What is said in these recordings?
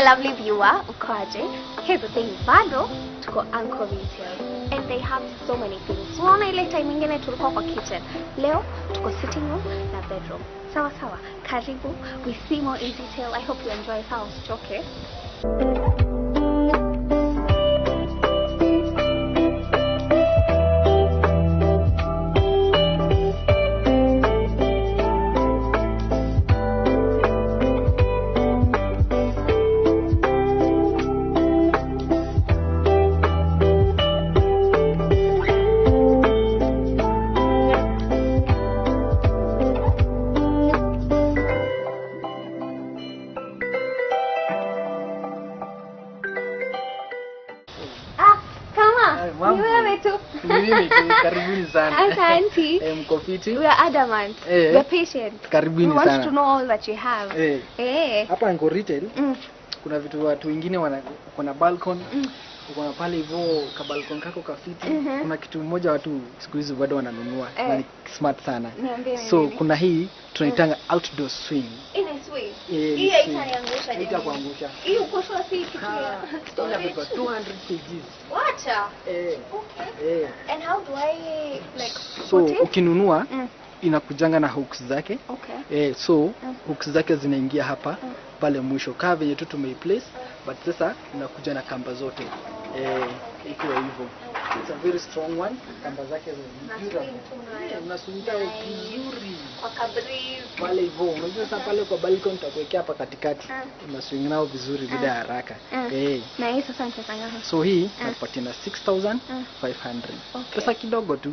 My lovely viewer, uko aje? Here's the thing, bado tuko Anko Retail and they have so many things. Unaona ile time ingine tulikuwa kwa kitchen. Leo tuko sitting room na bedroom. Sawa sawa. Karibu. We see more in detail. I hope you enjoy. Sawa, usichoke. Ah, kama ni wewe tu. Ni mimi tu, karibuni sana. Asante. Mko fiti? We are adamant. We are patient. Karibuni We want sana. to know all that you have. Hapa Anko Retail kuna vitu watu wengine wana kuna balcony. Uko na pale hivyo ka balcony kako kafiti. Kuna kitu mmoja watu siku hizi bado wananunua na ni smart sana. Niambie. So kuna hii tunaitanga outdoor swing. Ina swing. Hii Hii haitaniangusha. Haitakuangusha. Hii uko sure si kitu ya storage? Inabeba 200 kgs. Wacha. Okay. And how do I like So put it? ukinunua inakujanga na hooks zake. Okay. So hooks zake zinaingia hapa pale mwisho kaa venye tu tumeiplace, but sasa inakuja na kamba zote. Ikiwa hivyo. It's a very strong one. Kamba zake ni durable. Unaswing vizuri. Kwa kabri. Pale hivyo, unajua sasa pale kwa balcony nitakuwekea hapa katikati. Unaswing nao vizuri bila haraka. Na hii sasa nitatanga. So hii nakupatia na 6500. Pesa kidogo tu.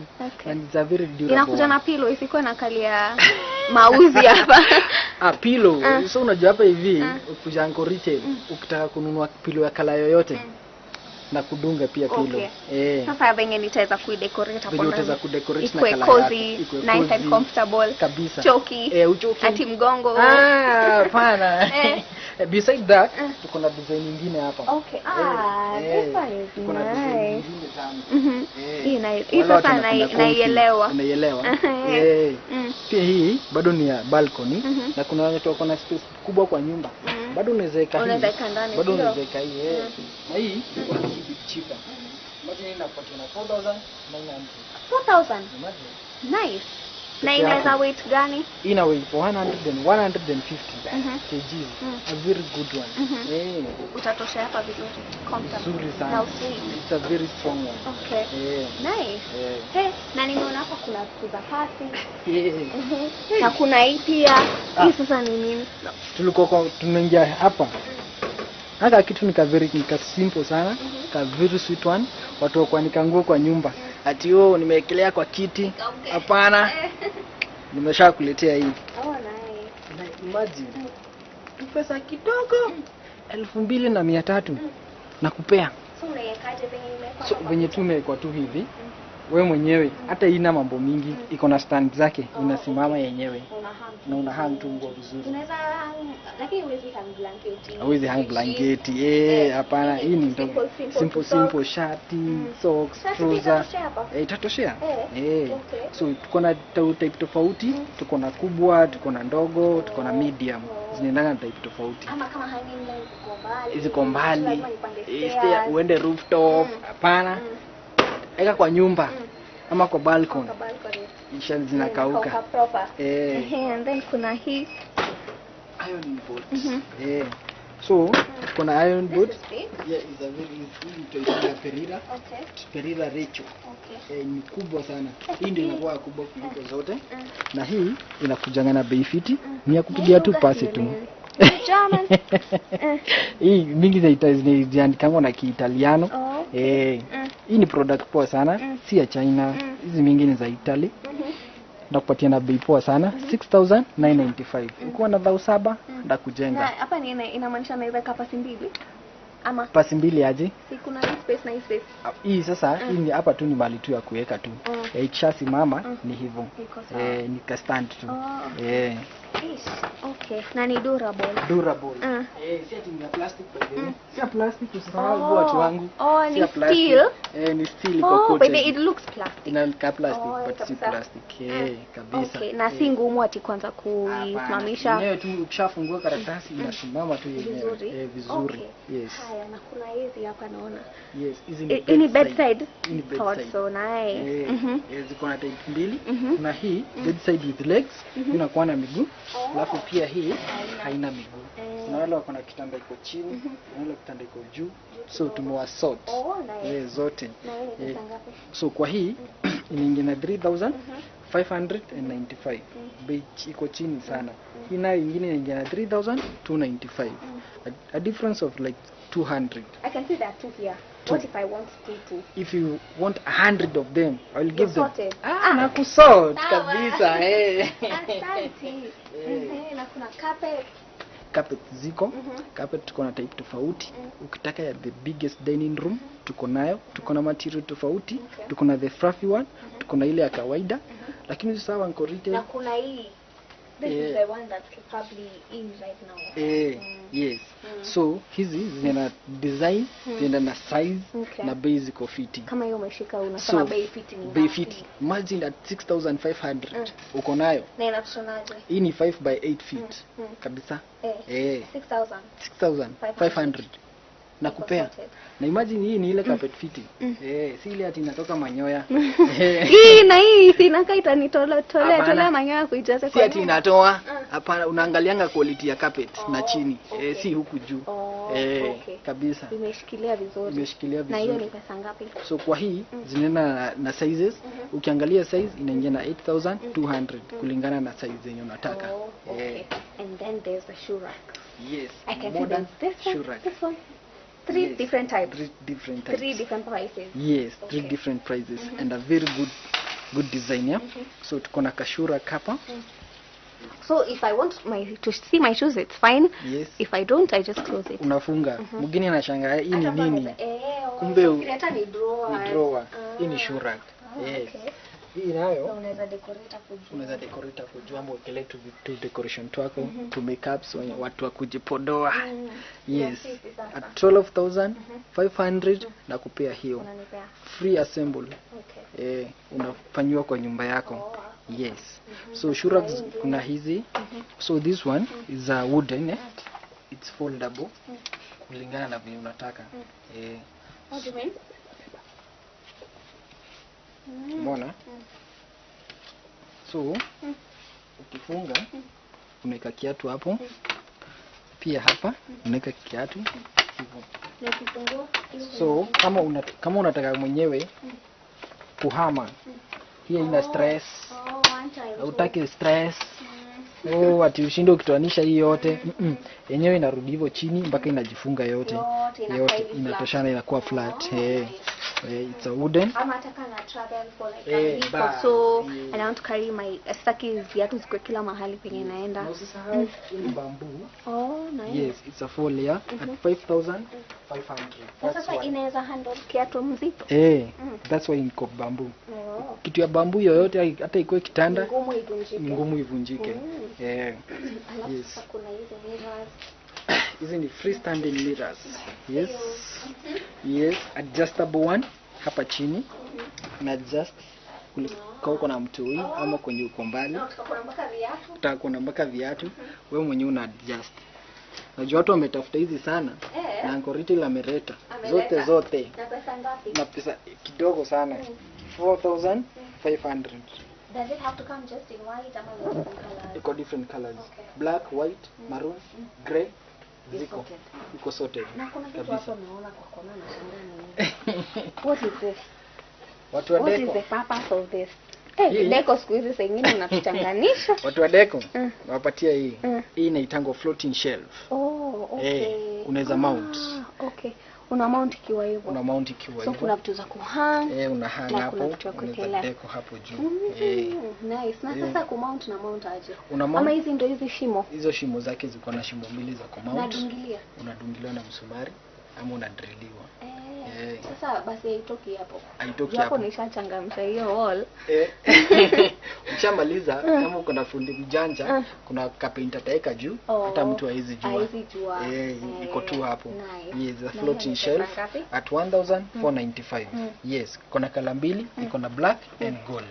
And it's a very durable. Inakuja na pillow, isikuwe na kali ya mauzi hapa. Pillow. So unajua hapa hivi ukija Anko Retail ukitaka kununua pillow ya kala yoyote na kudunga pia pillow. Sasa venye nitaweza kuidecorate hapo ndani. Utaweza kudecorate na kala yako. Cozy, nice and comfortable. Kabisa. Choki. Uchoki. Ati mgongo. Hapana. Beside that tuko na design nyingine hapa. Okay. This one is tuko na design nice. nyingine tamu. Hii na hii sasa naielewa. Unaielewa. Pia hii bado ni ya balcony na kuna watu wako na space kubwa kwa nyumba. Bado unaweza weka hii. Unaweza weka ndani. Bado unaweza weka hii. Na hii iko cheaper. Imagine inapatikana 4900. 4000. Imagine. Nice. Na inaweza weight gani? Ina weight 150 kgs. A very good one. Utatosha hapa vizuri. Comfortable. Vizuri sana. Na uswing. It's a very strong one. Okay. Nice. Na nimeona hapa kuna vitu za pasi. Na kuna hii pia. Hii sasa ni nini? Tulikuwa tunaingia hapa. Haka kitu ni very nika simple sana, ka very sweet one. Watu wakuanika nguo kwa nyumba. Ati wewe nimewekelea kwa kiti. Hapana. Nimeshakuletea hii. Oh, nice. Na imagine. Pesa kidogo. 2300. Nakupea. So unaiwekaje venye imewekwa? So venye tu imewekwa tu hivi. Wewe mwenyewe hata ina mambo mingi, iko na stand zake, inasimama yenyewe. Na una hang tu nguo vizuri. Unaweza hang, lakini huwezi hang blanketi. Huwezi hang blanketi. Hapana, hii ni ndogo. Simple shati, socks, trouser. Itatoshea. So tuko na type tofauti, tuko na kubwa, tuko na ndogo, tuko na medium. Zinaendana na type tofauti. Ama kama hanging line ziko mbali. Ziko mbali. Uende rooftop, hapana. Eka kwa nyumba ama kwa balcony. Isha zinakauka. And then kuna hii iron bolt. So kuna iron bolt. Yeah, is a very easy Perira. Okay. Perira Recho. Okay. Ni kubwa sana. Hii ndio inakuwa kubwa kuliko zote. Na hii inakujanga na bei fiti. Ni ya kupigia tu pasi tu. German. Hii mingi zinaandikangwa na Kiitaliano. Hii ni product poa sana, si ya China. Hizi mingi ni za Italy. Na kupatia na bei poa sana, 6995. Ukiwa na 7,000 ndakujenga. Na hapa ni inamaanisha naweza pasi mbili. Ama pasi mbili aje? Si kuna hii space na hii space. Hii sasa hii ni hapa tu ni mali tu ya kuweka tu. Ikishasimama ni hivyo. Ni ka stand tu. Ish. Okay. Okay. Na ni durable. Durable. Si ati ni ya plastic by the way. Si ya plastic, usisahau watu wangu. Oh, Si ni ya plastic. steel. Ni steel iko Oh, coated. but it looks plastic. Inakaa plastic but si kabisa. plastic. Kabisa. Okay, na si ngumu ati kwanza kuisimamisha. Yenyewe tu ukishafungua karatasi inasimama tu yenyewe. Vizuri. Vizuri. Okay. Yes. Haya, na kuna hizi hapa naona. Yes, hizi ni Hii ni bedside. Hii ni Thought bedside. so nice. Ziko na type mbili. Kuna hii bedside with legs, inakuwa na miguu. Alafu pia hii haina miguu. Kuna wale wako na kitanda iko chini, kuna wale kitanda iko juu. So tumewasort. Oh, nice. Zote. Na hii ni pesa ngapi? So kwa hii inaingia na 3595. Bei iko chini sana. Hii nayo ingine inaingia na 3295. A difference of like 200. I can see there are two here. What if I want two? If you want 100 of them, I will give them. Sorted. Nakusort Sawa. kabisa. Asante. Na kuna carpet. Carpet ziko. Carpet tuko na type tofauti. Ukitaka ya the biggest dining room tuko nayo, tuko na material tofauti, tuko na the fluffy one, tuko na ile ya kawaida. Lakini sawa Anko Retail. Na kuna hii. This is the one that's probably in right now. Yes. So hizi zina design, zina na size na bei ziko fiti. Kama hiyo umeshika unasema So, bei fiti ni bei ngapi? fiti. Imagine at 6500 uko nayo. Na inatoshonaje? Hii ni 5 by 8 feet. Kabisa. 6000. 6500. Na kupea. Sorted. Na imagine hii ni ile carpet fiti. Si ile ati inatoka manyoya. Hii na hii si inakaa itanitolea tolea Hapana. manyoya kuijaza Si ati inatoa. Hapana, unaangalianga quality ya carpet na chini. Si huku juu. Okay. Kabisa. Imeshikilia vizuri. Imeshikilia Na hiyo ni vizuri. pesa ngapi? So kwa hii zinaenda na sizes. Ukiangalia size inaingia na 8200 kulingana na size yenye unataka. Oh, okay. And then there's the shoe rack. Yes. I can see Modern there's this shoe one, rack. this one. Three Yes. different types. Three different types. Three different prices. Yes, three Okay. different prices and a very good design, yeah. So tuko na kashura kapa. So if I want to see my shoes, it's fine. Yes. If I don't, I just close it. Unafunga. Mwingine anashangaa hii ni nini? Kumbe hata ni drawer. Ni drawer. Hii ni shoe rack. Yes. Okay. Hii nayo Unaweza decorate hapo juu. unaweza decorate hapo juu ama uwekelee tu decoration twako, tu makeups watu wa kujipodoa. Yes. Fiti sasa. At 12500 na kupea hiyo. Unanipea. Free assemble. Okay. Unafanyiwa kwa nyumba yako. Yes. So shoe racks kuna hizi. So this one is a wooden, It's foldable kulingana na vile unataka. What do you mean? Umeona? So ukifunga unaweka kiatu hapo. Pia hapa unaweka kiatu hivyo. Na ukifungua So kama unataka mwenyewe kuhama, hii haina stress. Oh, one time. Hautaki stress. Oh, ati ushinde ukitoanisha hii yote. Yenyewe inarudi hivyo chini mpaka inajifunga yote. Yote inakuwa Yote hivi flat. inatoshana inakuwa flat. It's a wooden. Ama hata kama na travel for like a week or bas, so and I want to carry my sitaki viatu zikuwe kila mahali penye naenda. Na usisahau hii ni bamboo. Oh, nice. Yes, it's a 4 layer at 5500. Na sasa inaweza handle kiatu mzito. That's why iko bamboo. Oh. Kitu ya bamboo yoyote hata ikuwe kitanda Ngumu ivunjike. ngumu ivunjike. Alafu Yes. sasa kuna hizi mirrors. Hizi ni freestanding mirrors. Yes. Yes, adjustable one hapa chini. Na adjust kuliko uko na mtoi ama kwenye uko mbali. Na kuna mpaka viatu. Utaka kuna mpaka viatu, wewe mwenyewe una adjust. Najua watu wametafuta hizi sana na Anko Retail ameleta zote zote Na pesa ngapi? na pesa kidogo sana 4500. Does it have to come just in white ama in different colors? Iko different colors. Okay. Black, white, maroon, grey ziko. Sorted. Iko sorted. Na kuna kitu Kabisa. hapo naona kwa kona na shangaa ni nini. What is this? Watu wa What is deco. the purpose of this? Deco siku hizi saa ingine unatuchanganisha. Watu wa deco nawapatia hii. Hii inaitangwa floating shelf. Oh, okay. Unaweza mount. Okay. Una mount ikiwa hivyo. Una mount ikiwa So hivyo. kuna vitu za kuhang. Una hang Na kuna hapo. vitu ya Unaweza kuwekelea. deco hapo juu. Nice. Na sasa kumount na mount aje? Una mount Ama hizi ndio hizi shimo. hizo shimo zake ziko na shimo mbili za kumount. Nadungilia. Unadungilia na msumari. Ama unadriliwa. Sasa basi haitoki hapo. Haitoki Hapo hapo. nishachangamsha hiyo wall. Ukishamaliza, kama uko na fundi mjanja, kuna kapaint ataweka juu, hata mtu hawezi jua. Hawezi jua. Iko tu hapo. Nice. Yes, a Na floating hiyo ni shelf pesa ngapi? at 1495. Yes, kuna color mbili, iko na black and gold.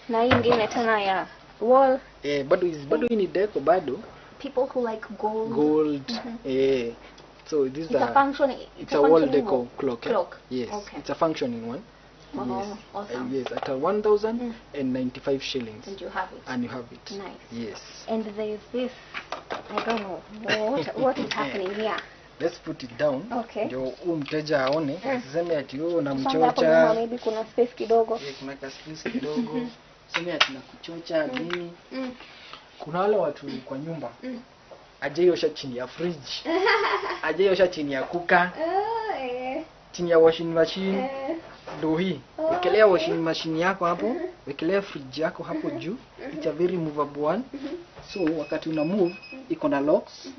Na hii ingine tena ya wall. Bado hii ni deco bado. People who like gold. Gold. So this is It's a function. It's a wall functioning deco wall. clock. Eh? Clock. Yes, Okay. it's a functioning one. Oh, Yes. awesome. Yes, at a 1095 shillings. And you have it. And you have it. Nice. Yes. And there is this, I don't know what is happening here. Let's put it down. Okay. Ndio huu mteja aone, asiseme ati wewe Tusonge hapo nyuma, unamchocha. maybe kuna space kidogo. Kuna ka space kidogo. Useme ati nakuchocha nini. Kuna wale watu kwa nyumba hajaiosha chini ya fridge, hajaiosha chini ya cooker, chini ya washing machine. Ndio hii. Wekelea washing machine yako hapo, wekelea fridge yako hapo juu. It's a very movable one. So wakati una move, iko na locks.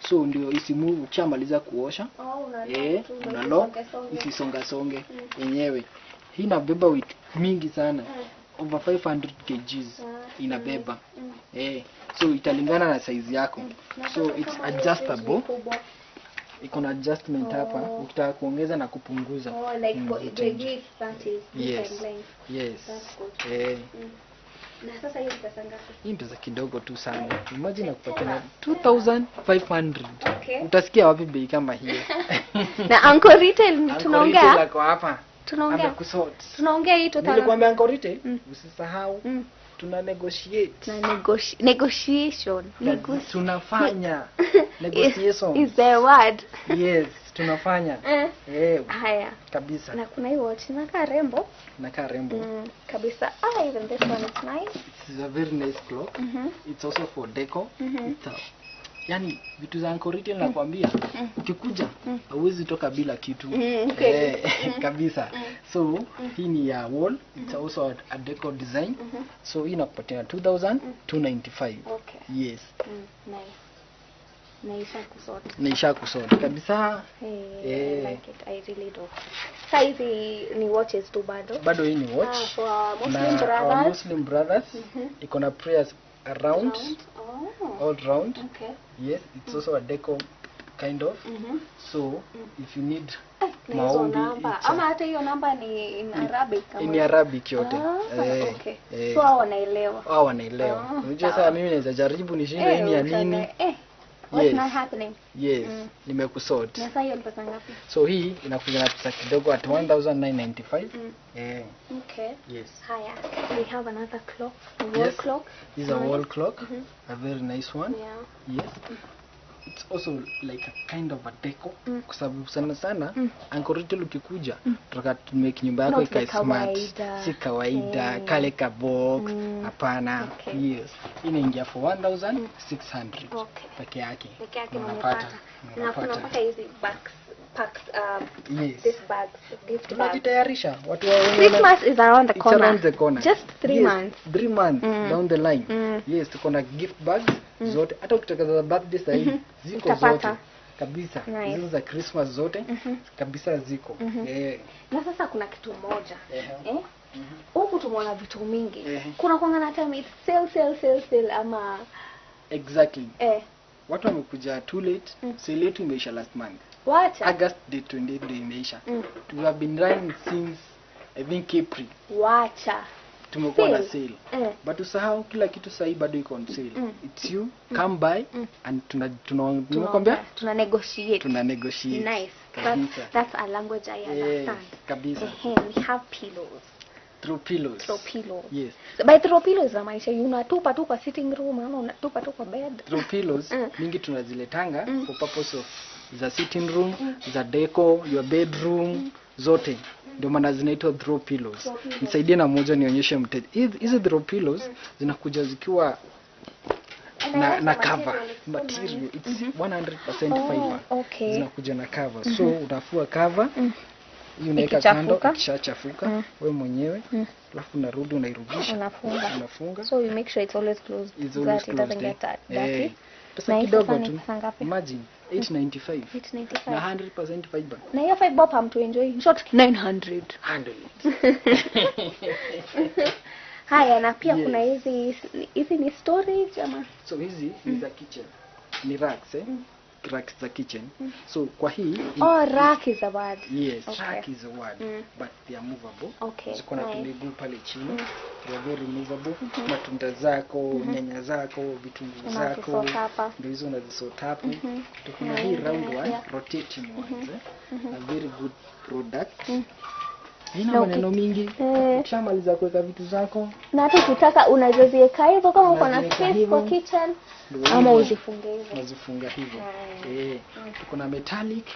So ndio isi move ukishamaliza kuosha. Oh, una lock tu, ndio Una lock isonge songe. isisonga songe yenyewe. Hii inabeba weight mingi sana. Over 500 kgs inabeba. So italingana na size yako. Na So sasa it's kama hiyo fridge ni adjustable. kubwa. Iko na adjustment hapa ukitaka kuongeza na kupunguza. Oh, like for the change. width that is Yes. different length. Yes. That's good. Na sasa hiyo ni pesa ngapi? Hii ni pesa kidogo tu sana. Imagine nakupatia na 2500. Okay. Utasikia wapi bei kama hiyo? Na Uncle Retail Uncle Retail tunaongea. ako hapa. Tunaongea. Amekusort. Tunaongea hii 2000. Nilikwambia Uncle Retail, usisahau tuna negotiate. Na negotiation. Tunafanya negotiation. Is the word. Yes, tunafanya. Haya. Kabisa. Na kuna hii watch inakaa rembo. Nakaa rembo. Kabisa. Even this one is nice. It's a very nice clock. It's also for deco. It's a, yani vitu za Uncle Retail nakwambia, ukikuja hauwezi toka bila kitu. Kweli. Kabisa. So hii ni ya wall. It's also a deco design. So hii inakupatia 2295. Okay. Yes. Nice. Naisha kusort. Naisha kusort kabisa. Hey, I like it. I really do. Sasa hizi ni watches tu bado. Bado hii ni watch. Ah, for our Muslim Na our brothers. Muslim brothers iko na prayers around, Round. Oh. all round. Okay. Yes, it's also a deco kind of. So if you need Na hizo maombi, namba it's ama hata hiyo namba ni in Arabic ama ni Arabic yote. Okay. So hao wanaelewa. Hao wanaelewa. Unajua sasa mimi naweza jaribu nishinde hii ni ya nini? What's Yes. not happening? Yes, nimekusort. Na sasa hiyo ni pesa ngapi? So hii inakuja na pesa kidogo at 1995. Okay. Yes. Haya, we have another clock, a wall Yes. clock. This is a wall clock, a very nice one. Yeah. Yes. It's also like a kind of a deco kwa sababu sana sana Uncle Retail ukikuja tunataka to make nyumba yako Not the ikae smart, kawaida. si kawaida kale ka box, hapana. Okay. Yes, inaingia for 1600 Okay. peke yake. Peke yake Na unapata. unapata. Na kuna Unapata. mpaka hizi bags, packs, Yes. this bags, gift bags. Tunajitayarisha watu wa wenye Christmas is around the It's corner. around the corner. Just 3 Yes, months. 3 months down the line. Yes, tuko na gift bags zote. Hata ukitaka za birthday sahii ziko Utapata. zote kabisa. Nice. Hizo za Christmas zote kabisa ziko. Na sasa kuna kitu moja. Huku tumeona vitu mingi. Kuna kwanga na time it's sale sale sale sale ama Exactly. Watu wamekuja too late. Sale yetu imeisha last month. Wacha. August day 28 ndio imeisha. We have been running since I think April. Wacha. Tumekuwa na Sale. sale. But usahau kila kitu sahii bado iko on sale. It's you come buy and tuna tunakwambia Tuna negotiate. tuna negotiate. Nice. Kabisa. That's a language I understand. Kabisa. We have pillows. Throw pillows. Throw pillows. Yes. So by throw pillows inamaanisha unatupa tu kwa sitting room ama unatupa tu kwa bed. Throw pillows mingi tunaziletanga for purpose of za sitting room, za deco, your bedroom, zote. Ndio maana zinaitwa throw pillows. Throw pillows. Nisaidie na moja nionyeshe mteja. Hizi throw pillows zinakuja zikiwa And I na, like na the cover material, it's so material nice. it's 100% Oh, fiber. okay. Zinakuja na cover. So unafua cover hii unaweka kando, Ikichafuka. ikishachafuka wewe mwenyewe, alafu unarudi unairudisha, Unafunga. unafunga. So you make sure it's always closed It's so always that it doesn't closed, get eh. dirty. Pesa Na hii kidogo sasa ni tu. pesa ngapi? Imagine 895 895. Na 100% fiber. Na hiyo 5 bob hamtu enjoy. In short 900. Handle it. Haya, na pia Yes. kuna hizi ni storage ama? So hizi ni za kitchen. Ni racks, eh? Racks za kitchen. So kwa hii Oh, rack is a word. Yes, Okay. rack is a word, but they are movable. Okay, Ziko na nice. tumiguu pale chini. They are very movable. Matunda zako, nyanya zako, vitunguu zako. Unazisort hapa. Ndio hizo unazisort hapo. Tuko na Na hii hii round ingine one, pia. rotating ones, eh? A very good product. Haina Na maneno mingi. Ukishamaliza kuweka vitu zako, Na hata ukitaka unazoziweka hivyo kama uko na Unaziweka space hivyo. kwa kitchen ndio ama hivyo. uzifunge hivyo. Unazifunga hivyo. Tuko na metallic.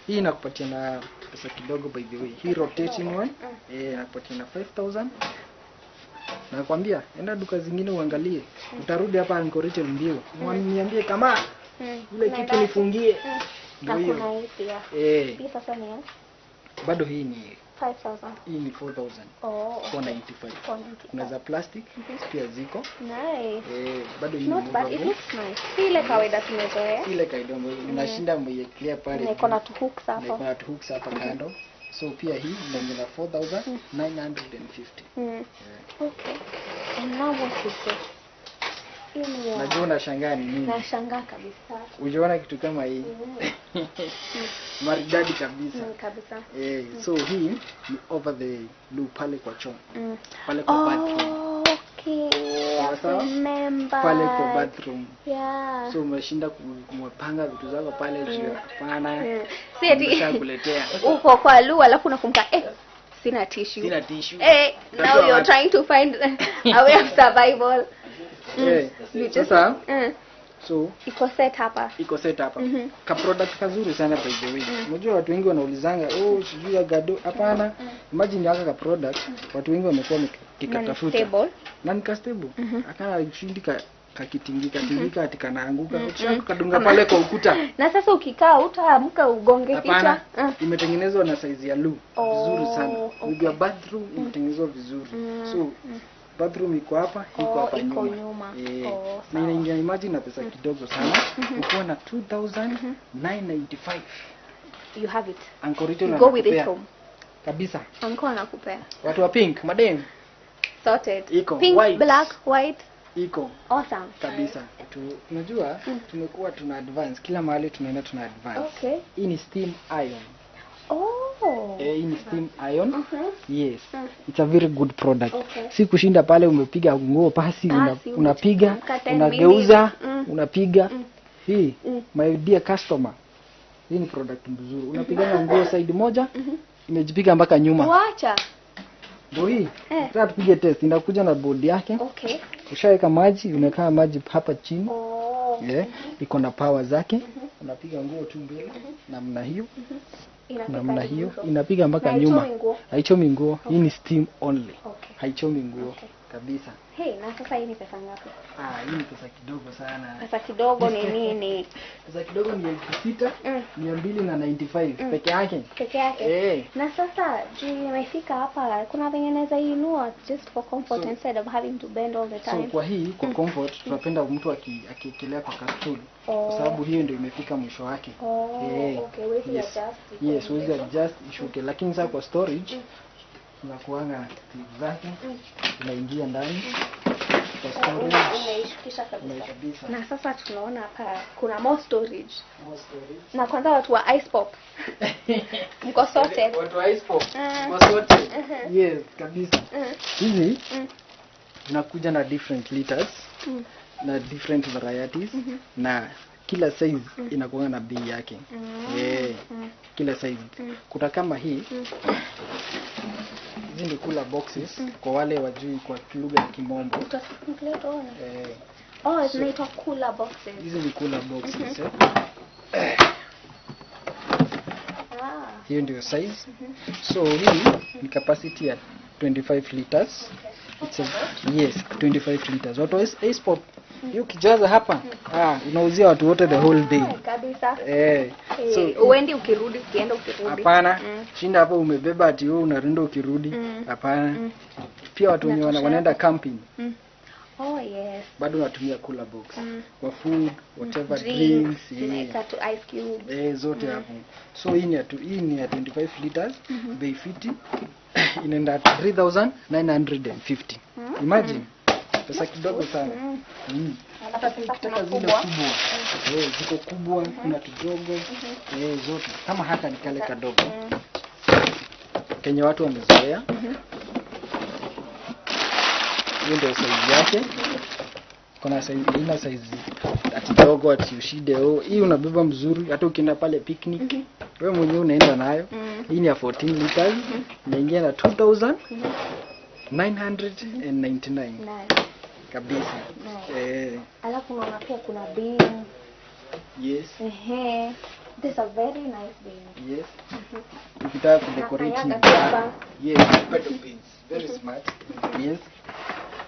Hii inakupatia na pesa kidogo, by the way. Hii rotating one inakupatia na 5000. Nakwambia enda duka zingine uangalie. Utarudi hapa Anko Retail mbio. Niambie kama ile kitu nifungie. Na Ndio hiyo. kuna hii pia. Hii sasa ni ya Bado hii ni 5000. Hii ni 4000. Oh. 495. 495. Kuna za plastic pia ziko. Nice. Bado hii ni Not bad. It movable. looks nice. Si ile kawaida tumezoea. Ile kawaida unashinda mwekelea pale. Na iko na tu hooks Na hapo. iko na tu hooks hapa kando. So pia hii inaingia na 4950. Okay. And now what is this? Hii ni ya- Najua unashangaa ni nini. Nashangaa kabisa. Ujaona kitu kama hii? Maridadi kabisa. Kabisa. So hii ni over the loo pale kwa choo. Pale kwa bathroom. Okay. Sawa I sawa? remember. Pale kwa bathroom. Yeah. So umeshinda kumepanga vitu zako pale juu. Hapana. Si ati Nimeshakuletea. uko kwa loo alafu unakumbuka sina tissue. Sina tissue. Now Utatoa you're wapi? trying to find a way of survival. You just Sasa so iko set hapa. iko set hapa. Ka product kazuri sana by the way. Unajua watu wengi wanaulizanga, oh sijui ya gado. Hapana. Imagine haka ka product watu wengi wamekuwa wakikatafuta. Stable. Na ni ka stable. Akana shindi ka kakitingika tingika ati kanaanguka. Ukisha kadunga pale kwa ukuta. Na sasa ukikaa utaamka ugonge kichwa. Hapana. Imetengenezwa na size ya loo vizuri sana. Oh, With your bathroom imetengenezwa vizuri. So bathroom iko hapa, iko Oh, hapa iko nyuma. nyuma. Oh, Na sawa. inaingia imagine na pesa kidogo sana. Ukiwa na 2995. You have it. Anko Retail You go with it anakupea. home. Kabisa. Anko anakupea. Watu wa pink, madem Sorted. Iko Pink, white. black, white. Iko Awesome. kabisa. Unajua tumekuwa tuna advance kila mahali tunaenda tuna advance. Okay. Hii ni steam iron. Oh. Hii ni steam iron. Yes. It's a very good product. Okay. Si kushinda pale umepiga nguo pasi, Pasi, unapiga, umechemka 10 unageuza, minutes. unapiga. Hii my dear customer. Hii ni product mzuri. Unapiga nguo side moja, imejipiga mpaka nyuma. Wacha. Ndio hii. Sasa tupige test. Inakuja na board yake. Okay. Ushaweka maji, unakaa maji hapa chini. Oh. Iko na power zake. Unapiga nguo tu mbele namna hiyo, Inapika namna hiyo mwisho. inapiga mpaka Na nyuma. haichomi nguo. Haichomi nguo. Hii ni steam only. Okay. Haichomi nguo Okay. kabisa. Hey, na sasa hii ni pesa ngapi? Hii ni pesa kidogo sana. Pesa kidogo ni nini? Pesa kidogo ni 6295 peke yake. Peke yake. Na sasa juu imefika hapa kuna venye naweza inua just for comfort instead of having to bend all the So time. kwa hii kwa comfort tunapenda mtu akiekelea kwa kastul Oh. kwa sababu hiyo ndio imefika mwisho wake. Oh, okay, huwezi Yes. adjust iko Yes, huwezi mrefu. adjust ishuke, lakini sasa kwa storage unakuanga na tube zake unaingia ndani kwa storage Umeishukisha kabisa. kabisa. Na sasa tunaona hapa kuna more storage. More storage. Na kwanza watu wa ice pop mko sorted. Watu wa ice pop mko sorted. Yes, kabisa. Hizi zinakuja na different liters na different varieties na kila size inakuwa na bei yake. Kila size. Kuna kama hii. Hizi ni cooler boxes kwa wale wajui kwa lugha ya Kimombo. Utasimplete ona. Oh, zinaitwa cooler boxes. Hizi ni cooler boxes. Ah. Hiyo ndio size. So hii ni capacity ya 25 liters. It's a, yes, 25 liters. Watu wa Ace Pop hiyo ukijaza hapa, unauzia watu wote the whole day. Kabisa. So Uendi ukirudi, ukienda ukirudi. hapana, shinda hapo umebeba ati wewe unarunda ukirudi. Hapana. Pia watu wenye wanaenda camping. Oh yes. Bado unatumia cooler box kwa food, whatever, drinks, Tunaweka tu ice cubes. Zote hapo. So hii ni ya hii ni ya 25 liters, bei fiti, inaenda at 3950. Imagine. Pesa kidogo sana. Alafu sasa Ukitaka kuna zile kubwa. kubwa, ziko kubwa, kuna kidogo, zote. Kama haka ni kale kadogo kenye watu wamezoea. Hiyo ndio size yake. Kuna size, ina size ati dogo ati ushide. Oh, hii unabeba mzuri hata ukienda pale picnic. Wewe mwenyewe unaenda nayo. Hii ni ya 14 liters. Inaingia na 2999 Nice. kabisa. Nice. Alafu unaona pia kuna bin. Yes. Ehe. This is a very nice bin. Yes. Ukitaka kudecorate Nafanyaga nyumba. hapa. Yes, bado beans. Very smart. Yes.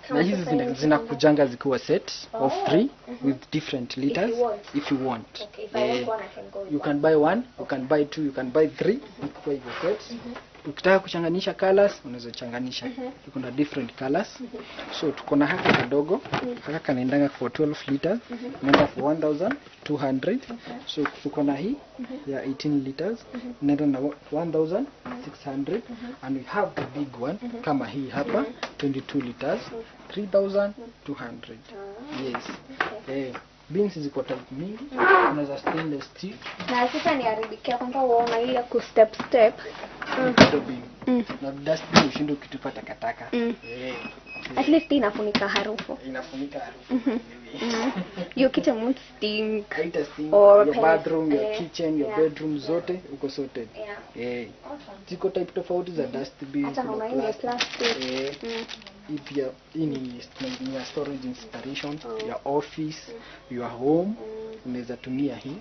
Kama Na hizi sasa hivi zinakujanga zikiwa set of Oh. 3 with different liters you want. if you want. Okay, if I want one, I can go with You one. can buy one, you can buy two, you can buy three. Kwa hivyo set. Ukitaka kuchanganisha colors, unaweza changanisha. Tuko na different colors. So tuko na haka kadogo, haka kanaendanga for 12 liters, inaenda for 1200. So tuko na hii ya 18 liters, inaenda na 1600, and we have the big one kama hii hapa 22 liters, 3200. Yes. Beans ziko type mingi, kuna za stainless steel, Na sasa niharibikia kwanza uona ile ku step step. bado bin. Na dustbin ushinde ukitupa takataka. At least inafunika harufu. Inafunika harufu. Your kitchen won't stink. Haita stink. Or Your bathroom, your kitchen, your bedroom, zote uko sorted. Awesome. Ziko type tofauti za dustbin, Hata kuna naona hii ni plastic. plastic. Hii pia hii ni ya storage inspiration, ya office, your home. Unaweza tumia hii.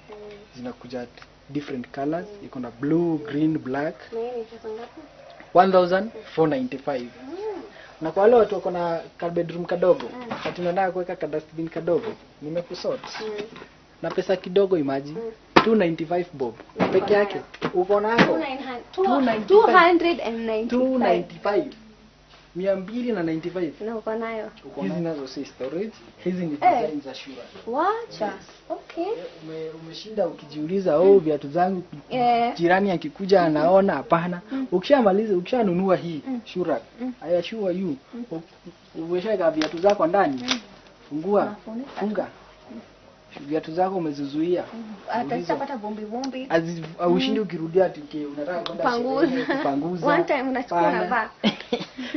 Zinakuja different colors, iko na blue, green, black. Na hii ni pesa ngapi? 1495. Na kwa wale watu wako na ka bedroom kadogo, ati unataka kuweka ka dustbin kadogo, nimekusort. Na pesa kidogo, imagine 295 bob peke yake. Uko nako 295. 295. 295. Na uko nayo. Hizi nazo si storage, hizi ni design za Shura. Wacha. Okay. Umeshinda ukijiuliza, oh, viatu zangu jirani akikuja anaona. Hapana. Ukishamaliza, ukishanunua hii Shura, I assure you, umeshaweka viatu zako ndani, fungua, Unafunika. funga viatu zako umezizuia. Hata sitapata vumbi vumbi. Aushindi ukirudia ati unataka kwenda Kupanguza. sherehe, kupanguza. One time unachukua Hapana. unavaa.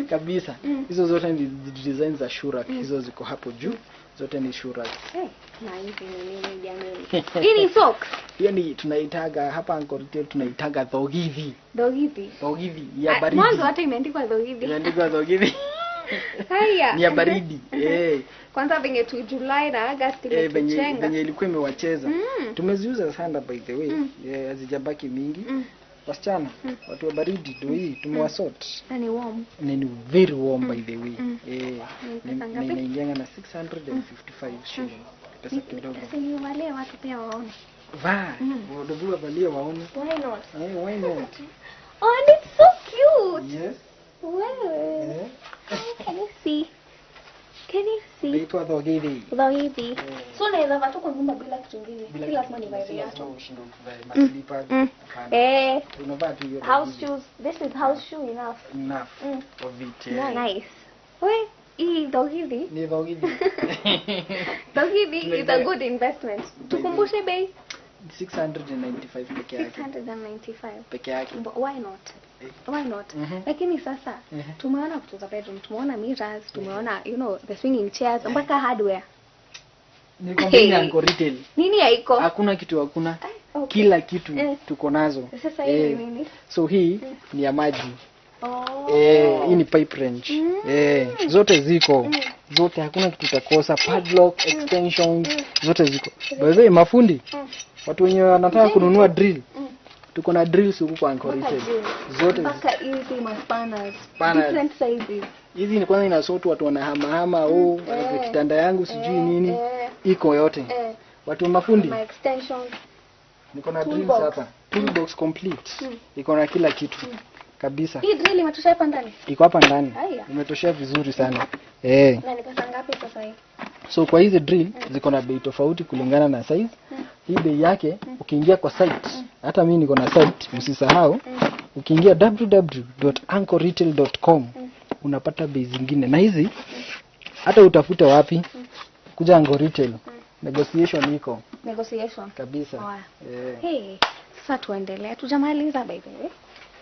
Kabisa. Hizo zote ni design za Shura, hizo ziko hapo juu, zote ni Shura. Na hizi ni nini jamani? Hii ni socks. Hiyo ni tunaitaga hapa Anchor Retail, tunaitaga thogithi. Dogidi. Thogithi ya baridi. Mwanzo hata imeandikwa dogidi. Imeandikwa thogithi. Haya. Ni ya baridi. Kwanza venye tu July na August Venye imetuchenga. venye ilikuwa imewacheza. Tumeziuza sana by the way. Hazijabaki mingi. Wasichana, watu wa baridi ndio hii tumewasort. Na ni warm. Na ni very warm by the way. Ni pesa Na ngapi? inaingianga na 655 shillings. Pesa kidogo. Sasa niwalie watu pia waone. Vaa, wadogo wavalie waone. Why not? Why not? Oh, and it's so cute. Yes. Wow. Can you see? Can you see? Inaitwa thogithi. Dogidi. So naweza vaa tu kwa nyumba bila kitu kingine. Si lazima nivae Si viatu. lazima ushinde ukivae maslippers. Hapana. Unavaa tu hiyo House thogithi. shoes. This is house shoe enough. Enough of it. Nice. We, hii dogidi. Ni thogithi. Dogidi is a good investment. Tukumbushe bei 695 peke yake. 695. Peke yake. But why not? Why not? Lakini sasa tumeona vitu za bedroom, tumeona mirrors, tumeona the swinging chairs, mpaka hardware. Nikwambia ni Anchor Retail. Nini haiko? Hakuna kitu hakuna. Okay. Kila kitu tuko nazo. Sasa hii ni nini? So hii ni ya maji. Oh. Hii ni pipe wrench. Zote ziko. Zote hakuna kitu utakosa. Padlock, extensions, zote ziko. By the way, mafundi, watu wenye wanataka kununua drill, tuko na drills huku kwa Anchor Mpaka Retail. drill. Zote Mpaka hizi maspanners. Spanners. Different sizes. Hizi ni kwanza inasotu watu wanahamahama, oh, kitanda yangu sijui nini. Iko yote. Watu wa mafundi, My extensions. niko na drills Toolbox. hapa. Toolbox complete. Iko na kila kitu. Kabisa. Hii drill imetosha hapa ndani. Iko hapa ndani. Haya. Imetoshea vizuri sana. Eh. Na ni pesa ngapi sasa hii? So kwa hizi drill ziko na bei tofauti kulingana na size. Hii bei yake ukiingia kwa site, hata mimi niko na site, msisahau. Ukiingia www.anchorretail.com unapata bei zingine, na hizi hata utafute wapi, kuja Anchor Retail, negotiation iko Negotiation. kabisa. Oya. Eh. Hey, sasa tuendelee. Tujamaliza by the way.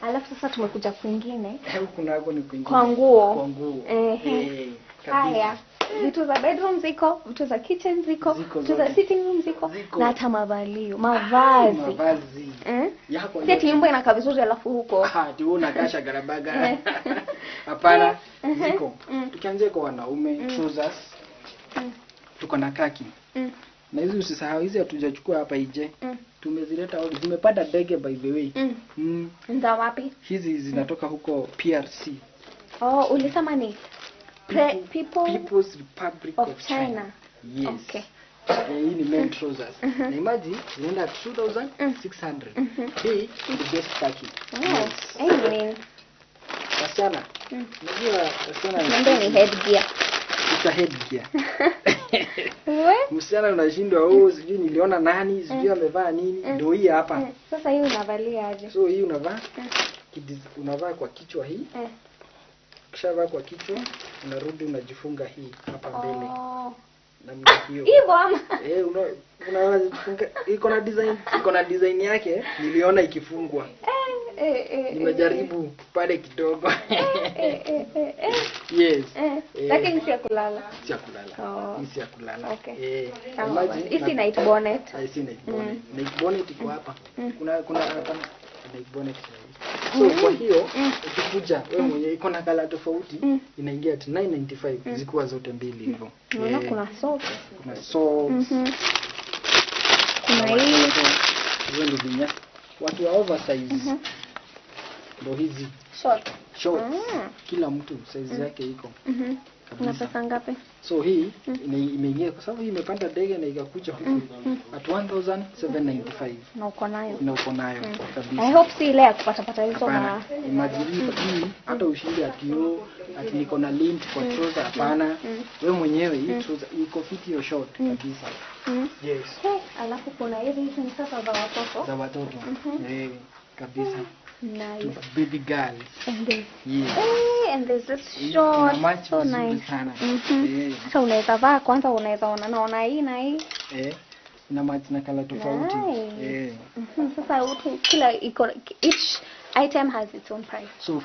Alafu sasa tumekuja kwingine. Huku nako ni kwingine. Kwa nguo. Kwa nguo. Ehe. Eh, kabisa. Haya, vitu za bedroom ziko, vitu za kitchen ziko, Ziko vitu za zote. sitting room ziko, Ziko. na hata mavalio, mavazi. Mavazi. Eh? Yako Si ati nyumba inakaa vizuri alafu huko. Ah, ati wewe unakaa shagarabaga. Eh. Hapana, Eh. ziko. Tukianzia kwa wanaume, trousers, tuko na kaki. Na hizi usisahau, hizi hatujachukua hapa ije. Tumezileta, zimepanda ndege by the way. Nza wapi? Hizi zinatoka huko PRC. Oh, ulisema ni People People's Republic of of China. China. Yes. Okay. Eh, hii ni men trousers. Na imagine zinaenda 2600. Hii ni the best khaki. Oh, Yes. hii ni nini? Wasichana. Unajua wasichana Niambie ni headgear. It's a headgear. We? Msichana unashindwa, oh, sijui niliona nani, sijui amevaa nini, ndio hii hapa. Sasa hii unavalia aje? So hii unavaa unavaa kwa kichwa hii. Ukishavaa kwa kichwa, unarudi unajifunga hii hapa mbele. Oh. Namna hiyo. Hivyo ama? Eh, unajifunga, iko na design yake, niliona ikifungwa. Nimejaribu pale kidogo. Yes. Eh. Lakini si ya kulala. Si ya kulala. Oh. Hii si ya kulala. Okay. Eh, Sawa imagine basi. Hii si night bonnet. Ah, si night bonnet. Night bonnet iko hapa. Kuna hapa night bonnet. So kwa hiyo ukikuja wewe mwenyewe iko na color tofauti, inaingia at 995 zikiwa zote mbili hivyo. Naona Eh, kuna socks. kuna socks. Kuna hii. Hizo ndio vinya. Watu wa oversize. Ndio hizi Short. shorts. Kila mtu size yake iko. Una Kabisa. pesa ngapi? So hii imeingia kwa sababu hii imepanda ndege na ikakuja huku at 1795 Na uko nayo. na uko nayo kabisa. I hope si ile ya kupatapata hizo Hapana, ma imagine hii hata ushindi ati yo ati niko na lint kwa trouser, hapana. Wewe mwenyewe hii trouser iko fit hiyo short kabisa. Yes. Hey, alafu kuna hizi hizi ni sasa za watoto. Za watoto. Eh, kabisa. Nice. To baby girls. And there's, Yes. hey, and there's this Hii short, ina match so vizuri nice. sana. Eh. Sasa unaweza vaa kwanza, unaweza ona naona hii na hii. Eh, ina match na color tofauti. Nice. Eh. Sasa utu, kila iko each item has its own price. So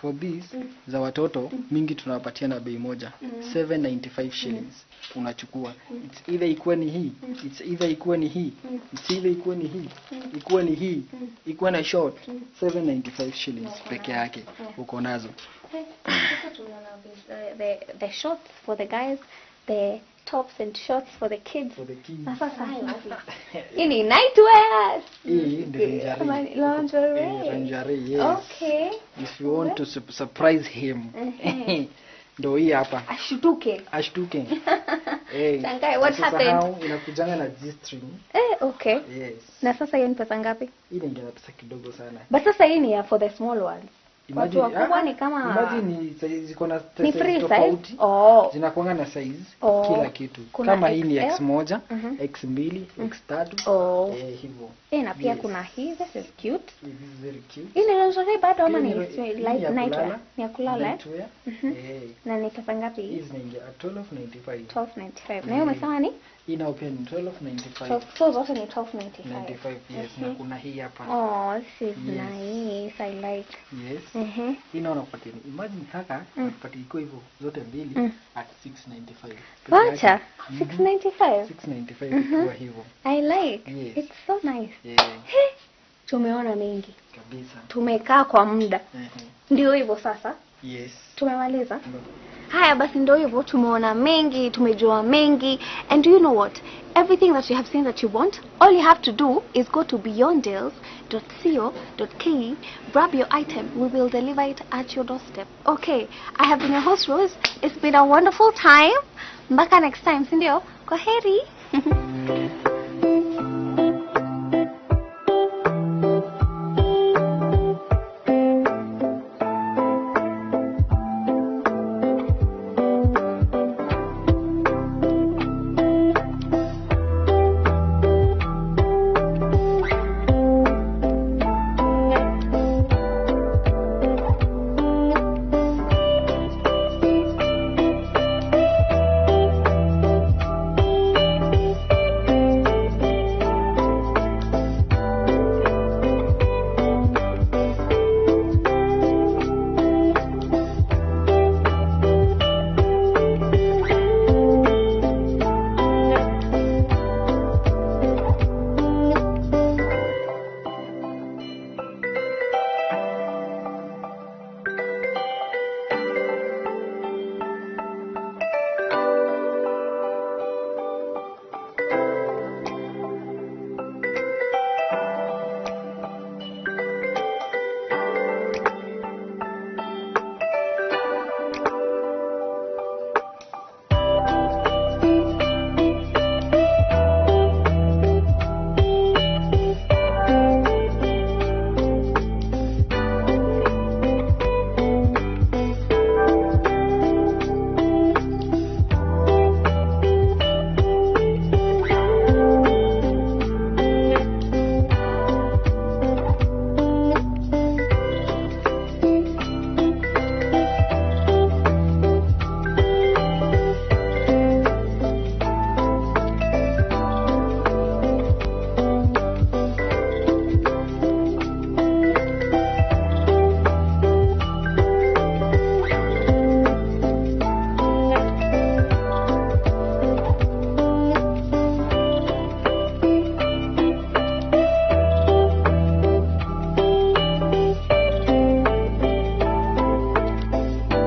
for this za watoto mingi tunawapatia na bei moja 795 shillings unachukua. It's either ikuwe ni hii, it's either ikuwe ni hii, it's either ikuwe ni hii, ikuwe ni hii, ikuwe na short, 795 shillings peke yake uko nazo. Hey, sasa tumeona the shorts for the guys, the tops and shorts for the kids. For the kids. Na sasa hii ni nightwear. Hii ndio lingerie. Ama ni lingerie. Eh, lingerie, yes. Okay. If you want to surprise him. Ndio hii hapa. Ashutuke. Ashtuke. Eh. Shangae, what usisahau, happened? Inakujanga na G-string. Eh, okay. Yes. Na sasa hiyo ni pesa ngapi? Hii inaingia na pesa kidogo sana. But sasa hii ni ya for the small ones. Watu wakubwa ah, ni kama imagine ni size ziko na ni size free size. tofauti. Oh. Zinakuanga na size Oh. kila kitu. Kuna Kama hii ni XL. X moja, Mhm. X mbili, X tatu. Oh. Eh, hivyo. Eh, na pia Yes. kuna hii, this is cute. This is very cute. Hii ni lingerie bado ama Hii ni ni light ya nightwear? kulala. Ni ya kulala eh? Nightwear. Eh, Na ni pesa ngapi hii hii? zinaingia at 12.95. 12.95. Na hiyo umesema ni? Hii nayo pia ni 12.95. 12, so zote ni 12.95. 95, yes. Na kuna hii hapa. Oh, this is Yes. nice. I like. Yes. Mhm. Hii naona kupatia ni imagine kaka nakupatia iko hivyo zote mbili at 695. Peke Wacha. yake. 695. 695 ikiwa hivyo. I like. Yes. It's so nice. Yeah, He, tumeona mengi. kabisa. Tumekaa kwa muda. Ehe. Ndio hivyo sasa. Yes. Tumemaliza. Haya basi ndio hivyo, tumeona mengi, tumejua mengi. And do you know what? Everything that you have seen that you want, all you have to do is go to beyonddeals.co.ke, grab your item, we will deliver it at your doorstep. Okay, I have been your host Rose. It's been a wonderful time. Mpaka next time, si ndio? Kwaheri.